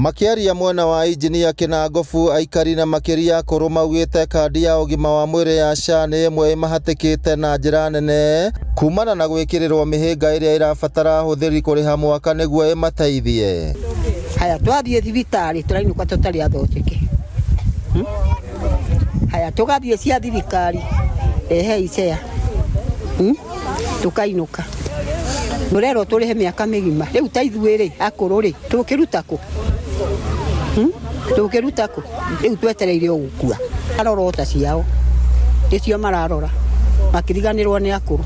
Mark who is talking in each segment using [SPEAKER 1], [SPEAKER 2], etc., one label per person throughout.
[SPEAKER 1] Makĩaria mwena wa injinia Kĩnangobu, aikari na makĩria akũrũ maugĩte kandi ya ũgima wa mwĩrĩ ya SHA nĩ ĩmwe ĩmahatĩkĩte na njĩra nene kumana na gwĩkĩrĩrwo mĩhĩnga ĩrĩa ĩrabatara ahũthĩri kũrĩha mwaka nĩguo ĩmateithie.
[SPEAKER 2] Haya, twathiĩ thibitarĩ tũrainũka tũtarĩ athondeke. Haya, tũgathiĩ cia thirikari, rehei cea, Tũkainũka. Mũrerwo tũrĩhe mĩaka mĩgima. Rĩu ta ithuĩ rĩ, akũrũ rĩ, tũkĩruta kũ? Tũkĩruta kũ? Rĩu twetereire o gũkua. Marora o ta ciao, nĩcio mararora, makĩriganĩrwo nĩ akũrũ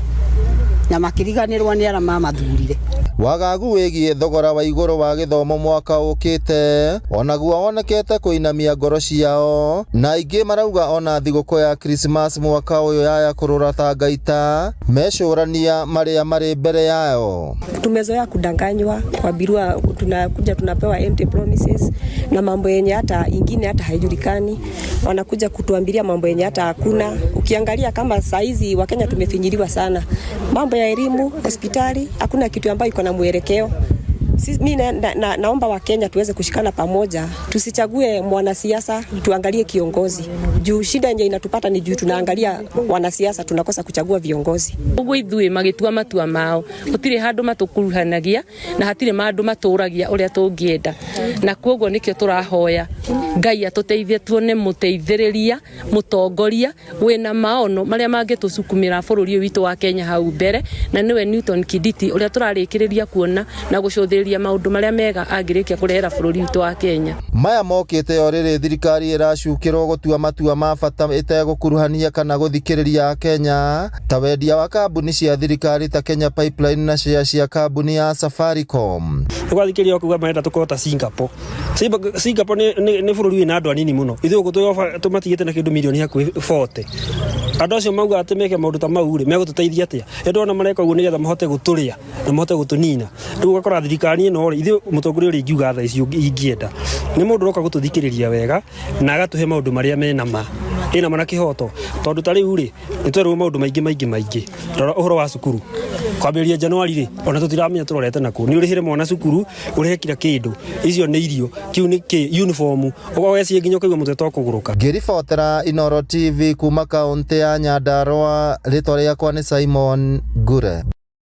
[SPEAKER 2] na makĩriganĩrwo nĩ arĩa mamathurire.
[SPEAKER 1] Wagagu wĩgiĩ thogora wa igũrũ wa gĩthomo mwaka ũkĩte onaguo wonekete kũinamia ngoro ciao na aingĩ marauga ona thigũkũ ya Krismasi mwaka ũyũ yaya kũrũra ta ngaita mecũrania marĩa marĩ mbere yao.
[SPEAKER 3] Tumezoea kudanganywa, kuambiwa, tunakuja tunapewa empty promises na mambo yenye hata ingine hata haijulikani. Wanakuja kutuambilia mambo yenye hata hakuna. Ukiangalia kama saa hizi Wakenya tumefinyiliwa sana, mambo ya elimu, hospitali, hakuna kitu ambayo iko na mwelekeo. Si, mi na, na, na, naomba Wakenya tuweze kushikana pamoja, tusichague mwanasiasa, tuangalie kiongozi. Juu shida yenye inatupata ni juu tunaangalia wanasiasa, tunakosa kuchagua viongozi.
[SPEAKER 4] Ũguo ithuĩ magĩtua matua mao gũtirĩ handũ matũkuruhanagia na hatirĩ mandũ matũragia ũrĩa tũngĩenda, na koguo nĩkĩo tũrahoya Ngai atũteithie tuone mũteithĩrĩria mũtongoria wĩna maono marĩa mangĩtũcukumĩra bũrũri ũyũ witũ wa Kenya hau mbere, na nĩwe Newton Kinditi ũrĩa tũrarĩkĩrĩria kuona na gũcũthĩrĩria maũndũ marĩa mega angĩrĩkia kũrehera bũrũri witũ wa Kenya.
[SPEAKER 1] Maya mokĩte o rĩrĩ thirikari ĩracukĩrwo gũtua matua ma bata ĩtegũkuruhania kana gũthikĩrĩria Akenya ta wendia wa kambuni cia thirikari ta Kenya Pipeline na share cia kambuni ya Safaricom.
[SPEAKER 5] Ũgathikĩrĩria ũkauga marenda tũkorwo ta Singapore. Singapore nĩ bũrũri wĩna andũ anini mũno. Ithuĩ gũkũ tũmatigĩte na kĩndũ mirioni hakuhĩ 40. Andũ acio mauga atĩ meke maũndũ ta mau rĩ, megũtũteithia atĩa? Nĩ ndĩrona mareka ũguo nĩgetha mahote gũtũrĩa na mahote gũtũnina. Rĩu ũgakora thirikari ĩno rĩ, ithuĩ mũtongoria ũrĩa ingiuga thaa ici ingĩenda nĩ mũndũ ũroka gũtũthikĩrĩria wega na agatũhe maũndũ marĩa mena ma ĩna ma na kĩhoto. Tondũ ta rĩu rĩ, nĩ twerwo maũndũ maingĩ maingĩ maingĩ. Rora ũhoro wa cukuru kwambĩrĩria Januari rĩ, ona tũtiramenya tũrorete nakũ. Nĩ ũrĩhĩre mwana cukuru, ũrĩhe kila kĩndũ, icio nĩ irio, kĩu nĩ kĩ, uniform, ũgeciria nginya ũkaigua mũtwe ta ũkũgũrũka.
[SPEAKER 1] Ngĩribotera Inooro TV kuma kaũntĩ ya Nyandarua, rĩtwa rĩakwa nĩ Simon Ngure.